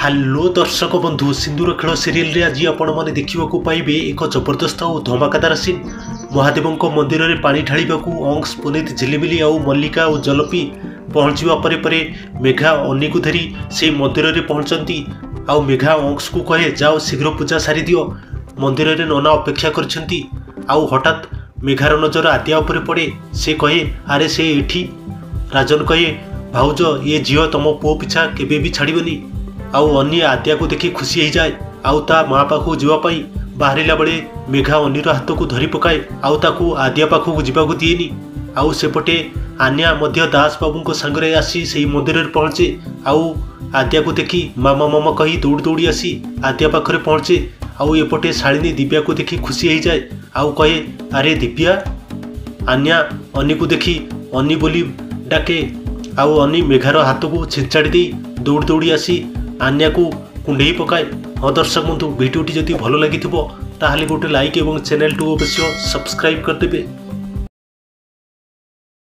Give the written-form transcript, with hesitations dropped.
Hello ଦର୍ଶକ ବନ୍ଧୁ, ସିନ୍ଦୁର ଖେଳ ସିରିଏଲରେ ଆଜି ଆପଣମାନେ ଦେଖିବାକୁ ପାଇବେ ଏକ ଜବରଦସ୍ତ ଓ ଧମାକାଦାର ସିନ୍। ମହାଦେବଙ୍କ ମନ୍ଦିରରେ ପାଣି ଢାଳିବାକୁ ଅଂଶ, ପୁନିତ, ଝିଲିମିଲି ଆଉ ମଲ୍ଲିକା ଓ ଜଲପି ପହଞ୍ଚିବା ପରେ ପରେ ମେଘା ଅନିକୁ ଧରି ସେଇ ମନ୍ଦିରରେ ପହଞ୍ଚନ୍ତି। ଆଉ ମେଘା ଅଂଶକୁ କହେ, ଯାଅ ଶୀଘ୍ର ପୂଜା ସାରିଦିଅ, ମନ୍ଦିରରେ ନନା ଅପେକ୍ଷା କରିଛନ୍ତି। ଆଉ ହଠାତ୍ ମେଘାର ନଜର ଆଦ୍ୟା ଉପରେ ପଡ଼େ। ସେ କହେ, ଆରେ ସେ ଏଠି। ରାଜନ କହେ, ଭାଉଜ, ଏ ଝିଅ ତମ ପୁଅ ପିଛା କେବେ ବି ଛାଡ଼ିବନି। ଆଉ ଅନି ଆଦ୍ୟାକୁ ଦେଖି ଖୁସି ହେଇଯାଏ ଆଉ ତା ମା ପାଖକୁ ଯିବା ପାଇଁ ବାହାରିଲା ବେଳେ ମେଘା ଅନିର ହାତକୁ ଧରି ପକାଏ ଆଉ ତାକୁ ଆଦ୍ୟା ପାଖକୁ ଯିବାକୁ ଦିଏନି। ଆଉ ସେପଟେ ଆନ୍ୟା ମଧ୍ୟ ଦାସ ବାବୁଙ୍କ ସାଙ୍ଗରେ ଆସି ସେଇ ମନ୍ଦିରରେ ପହଞ୍ଚେ ଆଉ ଆଦ୍ୟାକୁ ଦେଖି ମାମା ମାମା କହି ଦୌଡ଼ି ଦୌଡ଼ି ଆସି ଆଦ୍ୟା ପାଖରେ ପହଞ୍ଚେ। ଆଉ ଏପଟେ ଶାଳିନୀ ଦିବ୍ୟାକୁ ଦେଖି ଖୁସି ହେଇଯାଏ ଆଉ କହେ, ଆରେ ଦିବ୍ୟା। ଆନ୍ୟା ଅନିକୁ ଦେଖି ଅନି ବୋଲି ଡାକେ ଆଉ ଅନି ମେଘାର ହାତକୁ ଛିଞ୍ଚାଡ଼ି ଦେଇ ଦୌଡ଼ି ଦୌଡ଼ି ଆସି ଆନ୍ୟାକୁ କୁଣ୍ଢେଇ ପକାଏ। ହଁ ଦର୍ଶକ ବନ୍ଧୁ, ଭିଡ଼ିଓଟି ଯଦି ଭଲ ଲାଗିଥିବ ତାହେଲେ ଗୋଟେ ଲାଇକ୍ ଏବଂ ଚ୍ୟାନେଲଟିକୁ ଅବଶ୍ୟ ସବସ୍କ୍ରାଇବ୍ କରିଦେବେ।